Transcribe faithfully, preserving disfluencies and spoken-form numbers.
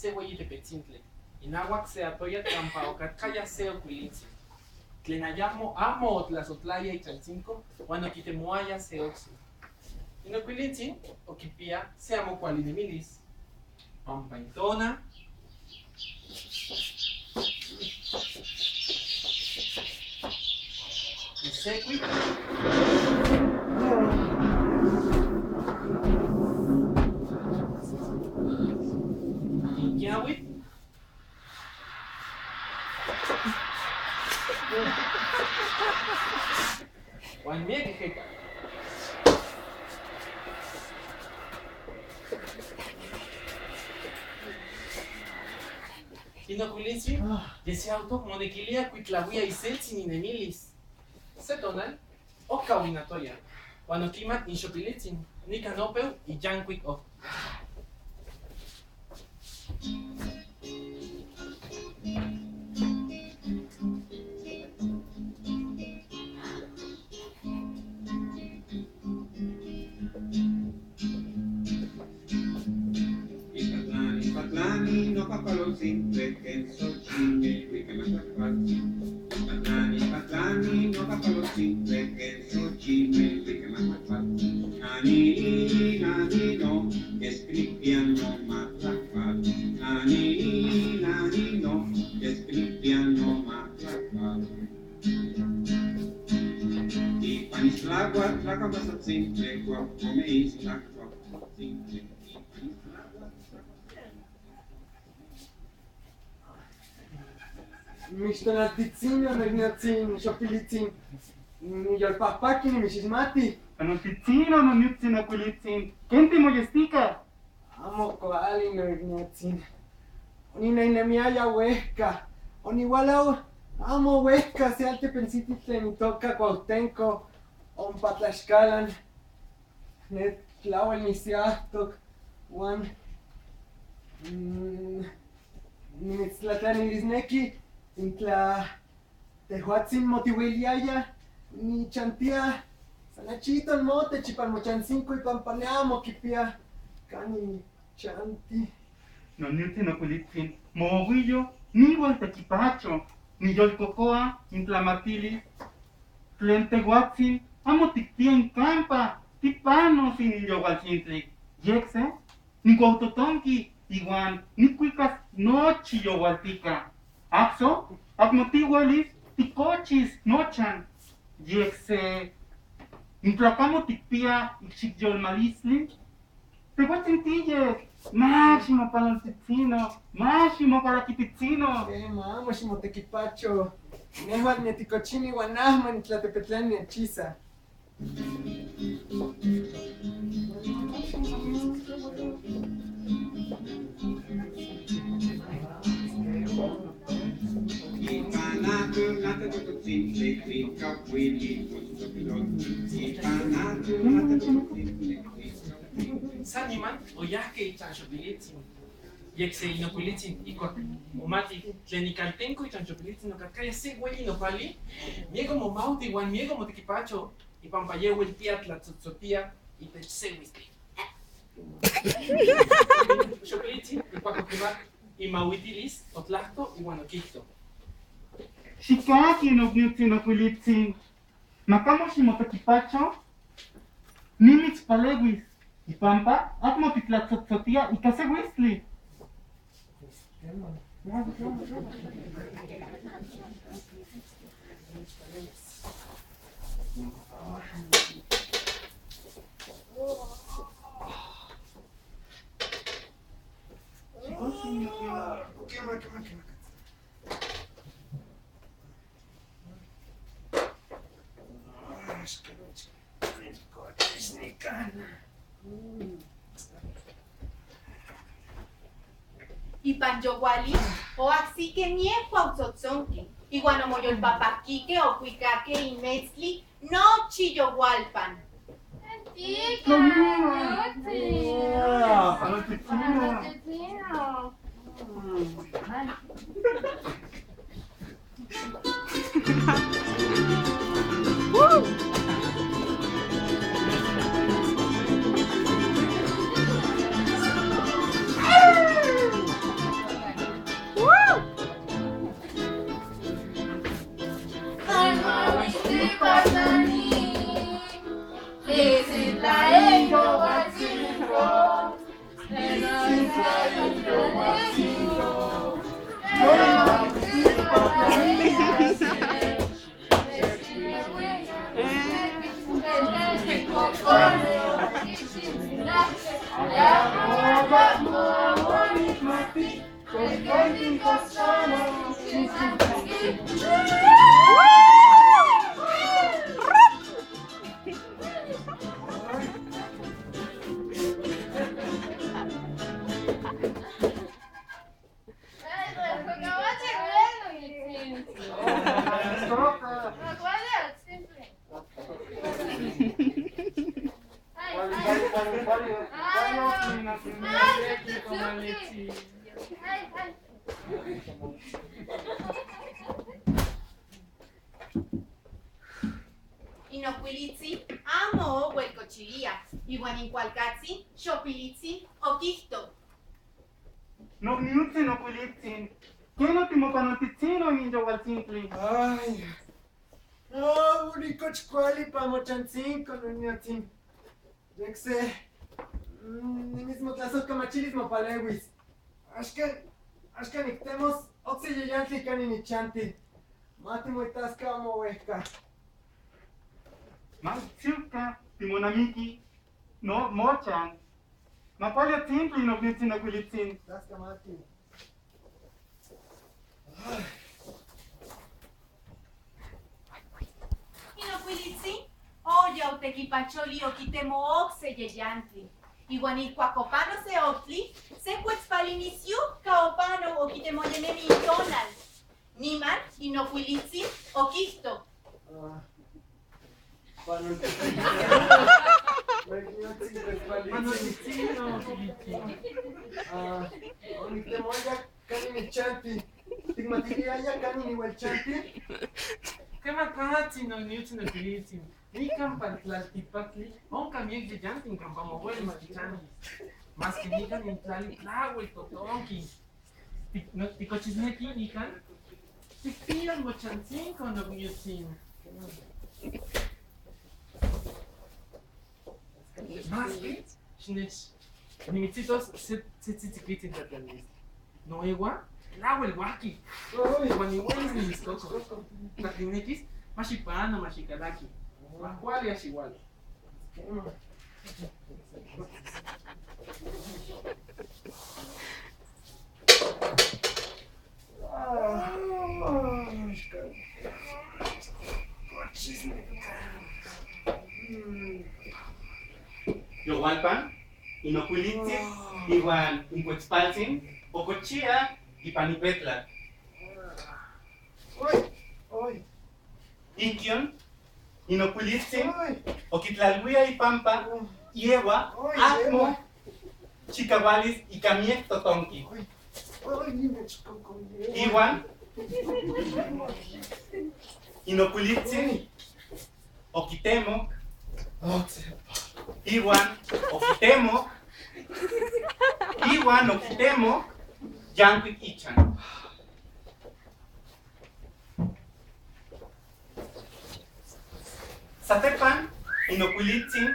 se hueyi tepetsintle. Inahuak se atoyat kampa okatkaya se okuilintsin. Tlen ayamo, amo otlasotlaya ichan cinco, huan okitemoaya se oksin. In okuilintsin okipia se amo kuali nemilis. Pampa in tona in sekuit, in kiauit, huan miek ejek. In okuilintsin yesiautok monekilia kuitlahuia iseltsin inemilis. Se tonal, okau in atoyat, huan okimat in xopilitsin, nikan opeu iyankuik ojtli. Mixtonaltitzin, nokniotsin, xopilitsin. Niyolpajpaki, nimixixmati. Nokniotsin, nokniotsin, okuilintsin. Ken timoyestika? Amo kuali, nokniotsin. Oninenemiaya huejka. Onihualau amo huejka se altepetsintli tlen itoka Cuauhtémoc, ompa Tlaxcalan. Ne tlahuel nisiatok huan, mm, nimitstlatlanilisneki intla tejuatsin motihuiliaya nichantia san achito motech ipan mochansinko, ipampa ne amo kipia kanin chanti. Nokniotsin, okuilintsin, mohuiyo, nihual tekipacho, niyolkokoa in tlamatilis tlen tejuatsin amo tikpia in kampa tipanos inin yohualtsintli. Yekse, nikuautotonki ihuan nikuikas nochi yohualtika. Akso, akmo tihuelis tikochis nochan. Yekse, intla kamo tikpia iksik yolmalisli, tejuatsin tiyes, maka ximopanoltitzino, maka ximokalakititzino. Kema, amo ximotekipacho. Nehual nietikochini huan ahma nitlatepetlani nechisa. Saniman oyahki ichan xopilitsin. Yekse in okuilitsin ikuak omati tlen ikaltenko ichan xopilitsin okatkaya se hueyi nokuali, mieko momauti huan mieko motekipacho, ipampa yehuel tia tlatzotzoltia itech se huistli. Xopilitsin ikuak okimat imahuitilis, otlajto ihuan okijto: Xikaki, nokniotsin okuilitsin. Makamo ximotekipacho, nimitspaleuis, ipampa akmo titlatzotzoltia ika se huistli. Ipan youali oahsike miek kuautsotsonki, ihuan omoyolpapakike, okuikake inmetzli nochi youalpan. Tika, nochi. In okuilizin amo ohuel kochiria, ihuan in kualkazin xokuilizin okijto: Nokniutzin okuilizin, ken otimopanotitzino in yowaltzintli? Ay, ah, onikoch kuali para mochantzinko nokniutzin. Yekse, mm, nimismo tlazohka machilis mopaleuis. Axka, axka niktemos okse yeyantli kanin nichanti. Matimoitaskan amo uejka. Matziuka timonamiki no mochan. Makuali otsintli nokniutzin okuilizin. Tlaska mati. In okuilizin oya otekipacholi okitemo okse yeyantli. Ihuan ikuak opano se oktli, se kuetzpali nisiuka opano okitemoyinemi in tonal. Niman in okuilizin okijto: Ah, panoltitsin. Nokniutzin kuetzpali. Panoltitsin, no. Ah, oniktemoaya kanin nichanti. Tikmatiliaya kanin niuel chanti? Kema, kema, tzin nokniutzin okuilizin. Nikan pan tlaltipaktli onka miek yeyantin kampa mohuel matichani. Maske nikan in tlali tlahuel totonki. Tik-, no, tikochisneki nikan? Tikpias mochantzinko nokniutzin. Maske, xnex, nimitzitos se, se tzitziklitzin tlatianistli. Noehua tlahuel huaki. Uy. Huan nihuelis nimiskuko. Tla tinekis, ma xipano, ma xikalaki. Ma kuali a xihualo. Youalpan, in okuilizin ihuan in kuetzpaltzin okochia ipan in petlatl. Ikyon, in okuilizin okitlalhuia ipampa, yehua, ayekmo chikahualis ika miek totonki. Ihuan, in okuilizin okitemok. Ihuan okitemok. Ihuan okitemok yankuik ichan. Satepan, in okuilizin